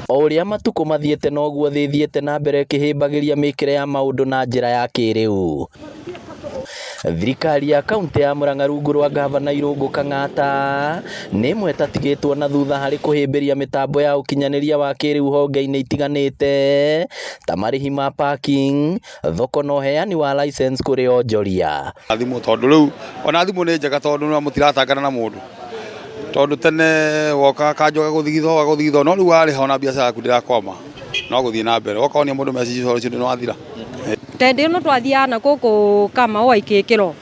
O ũrĩa matukũ mathiĩte noguo thĩ ĩthiĩte na mbere ĩkĩhĩmbagĩria mĩkĩre ya maũndũ na njĩra ya kĩrĩu. Thirikari ya kaunti ya Murang'a rungu rwa ngavana Irũngũ Kang'ata nĩ ĩmwe ĩtatigĩtwo na thutha harĩ kũhĩmbĩria mĩtambo ya ũkinyanĩria wa kĩrĩu honge-inĩ itiganĩte ta marĩhi ma parking, thoko na ũheani wa license kũrĩ onjoria. Thimũ tondũ rĩu ona thimũ nĩ njega tondũ no mũtiratangana na mũndũ tondũ tene wokaga kanjũ gagũthigithwo gagũthigithwo no rĩu warĩha ona biacara yaku ndĩrakwama no gũthiĩ na mbere woka wonia mũndũ message ũhoro ũcio nĩ wathira. Tende ĩno twathiaga na gũkũ Kamau Ikĩkĩro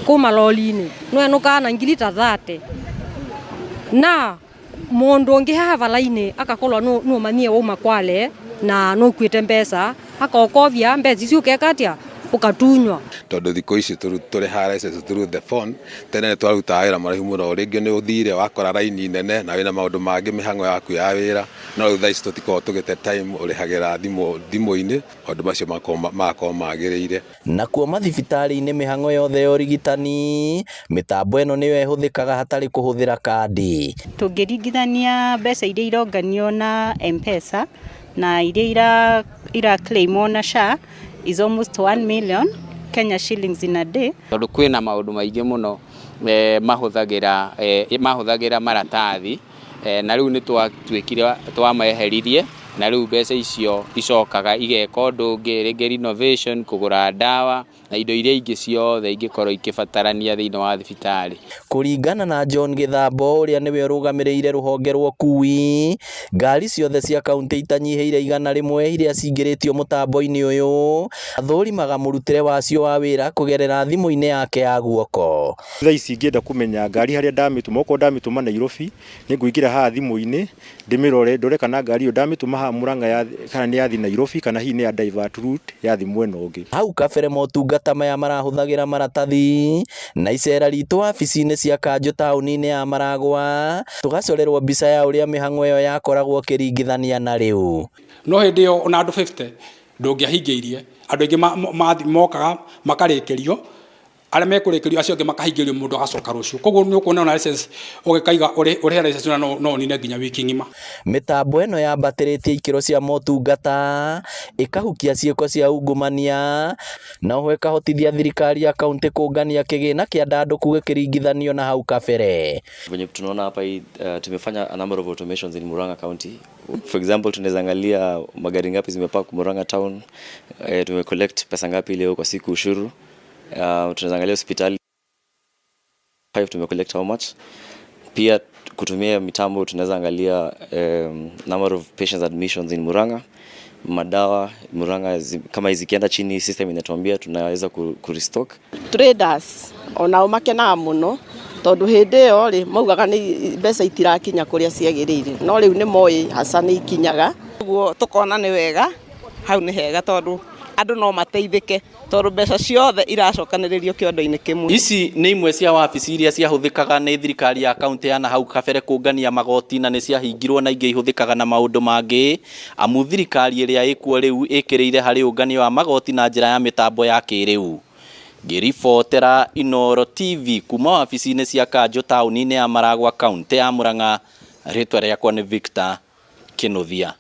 kũu malori-inĩ nĩwenũkaga na ngiri ta 30 na mũndũ ũngĩ haha bara-inĩ agakorwo nĩũmanyie wauma Kwale na nĩũkuĩte mbeca akokovia mbeca icio ũgeka atĩa ũkatunywa. Tondũ thikũ ici tũrĩhaga license through the phone. Tene nĩ twarutaga wĩra mũraihu mũno, rĩngĩ nĩ ũthire wakora raini nene na wĩna maũndũ mangĩ mĩhang'o yaku ya wĩra, no rĩu thaa ici tũtikoragwo tũgĩte time, ũrĩhagĩra thimũ thimũ-inĩ, maũndũ macio magakorwo magĩrĩire. Nakuo mathibitarĩ-inĩ mĩhang'o yothe ya ũrigitani mĩtambo ĩno nĩyo ĩhũthĩkaga hatarĩ kũhũthĩra kandi. Tũngĩringithania mbeca iria ironganio na M-Pesa na iria ira claimwo na SHA is almost 1 million Kenya shillings in a day. Tondũ kwĩna maũndũ maingĩ mũno mahũthagĩra maratathi na rĩu nĩ twatuĩkire twameheririe na rĩu mbeca icio icokaga igeka ũndũ ũngĩ, rĩngĩ renovation, kũgũra ndawa na indo iria ingĩ ciothe ingĩkorwo ikĩbatarania thĩinĩ wa thibitarĩ. Kũringana na John Gĩthambo ũrĩa nĩwe ũrũgamĩrĩire rũhonge rwa ũkui, ngari ciothe cia kaunti itanyihĩire 100 iria cingĩrĩtio mũtambo-inĩ ũyũ athũrimaga mũrutĩre wacio wa wĩra kũgerera thimũ-inĩ yake ya guoko. Thaa ici ingĩenda kũmenya ngari harĩa ndamĩtũma, okorwo ndamĩtũma Nairobi, nĩ ngũingĩra haha thimũ-inĩ ndĩmĩrore ndore kana ngari ĩyo ndamĩtũma haha Murang'a kana nĩ yathi Nairobi kana hihi nĩ ya divert route yathi mwena ũngĩ. Hau kabere motungata maya marahũthagĩra maratathi na icera ritũ wabici-inĩ cia kanjũ taũni-inĩ ya Maragwa tũgacorerwo mbica ya ũrĩa mĩhang'o ĩyo yakoragwo ũkĩringithania na rĩu. No hĩndĩ ĩyo ona andũ 50 ndũngĩahingĩirie, andũ aingĩ mokaga makarĩkĩrio, arĩa mekũrĩkĩrio acio angĩ makahingĩrio, mũndũ agacoka rũciũ. Koguo nĩ ũkuona ona license ũgĩkaiga ũrĩhe license na no ũnine nginya wiki ng'ima. Mĩtambo ĩno yambatĩrĩtie ikĩro cia motungata, ĩkahukia ciĩko cia ungumania na oho ĩkahotithia thirikari ya kaunti kũngania kĩgĩna kĩandandũku gĩkĩringithanio na hau kabere. Venye tunaona hapa hii, tumefanya a number of automations in Murang'a County. For example, tunaweza angalia magari ngapi zimepark Murang'a town, tumecollect pesa ngapi leo kwa siku ushuru. Tunaweza angalia hospitali 5 tumecollect how much. Pia kutumia mitambo tunaweza angalia number of patients admissions in Murang'a. Madawa Murang'a kama zikienda chini system inatuambia tunaweza ku restock. Traders onao makenaga mũno tondũ hĩndĩ ĩyo rĩ maugaga nĩ mbeca itirakinya kũrĩa ciagĩrĩire, no rĩu nĩ moĩ haca nĩ ikinyaga. Ũguo tũkona nĩ wega, hau nĩ hega tondũ andũ no mateithĩke tondũ mbeca ciothe iracokanĩrĩrio kĩondo-inĩ kĩmwe. Ici nĩ imwe cia wabici iria ciahũthĩkaga nĩ thirikari ya kaunti ya nahau kabere kũngania magoti na nĩ ciahingirwo na ingĩ ihũthĩkaga na maũndũ mangĩ, amu thirikari ĩrĩa ĩkuo rĩu ĩkĩrĩire harĩ ũngania wa magoti na njĩra ya mĩtambo ya kĩrĩu. Ngĩribotera Inooro TV kuma wabici-inĩ cia kanjũ taũni-inĩ ya Maragwa, kaunti ya Murang'a, rĩtwa rĩakwa nĩ Victor Kĩnuthia.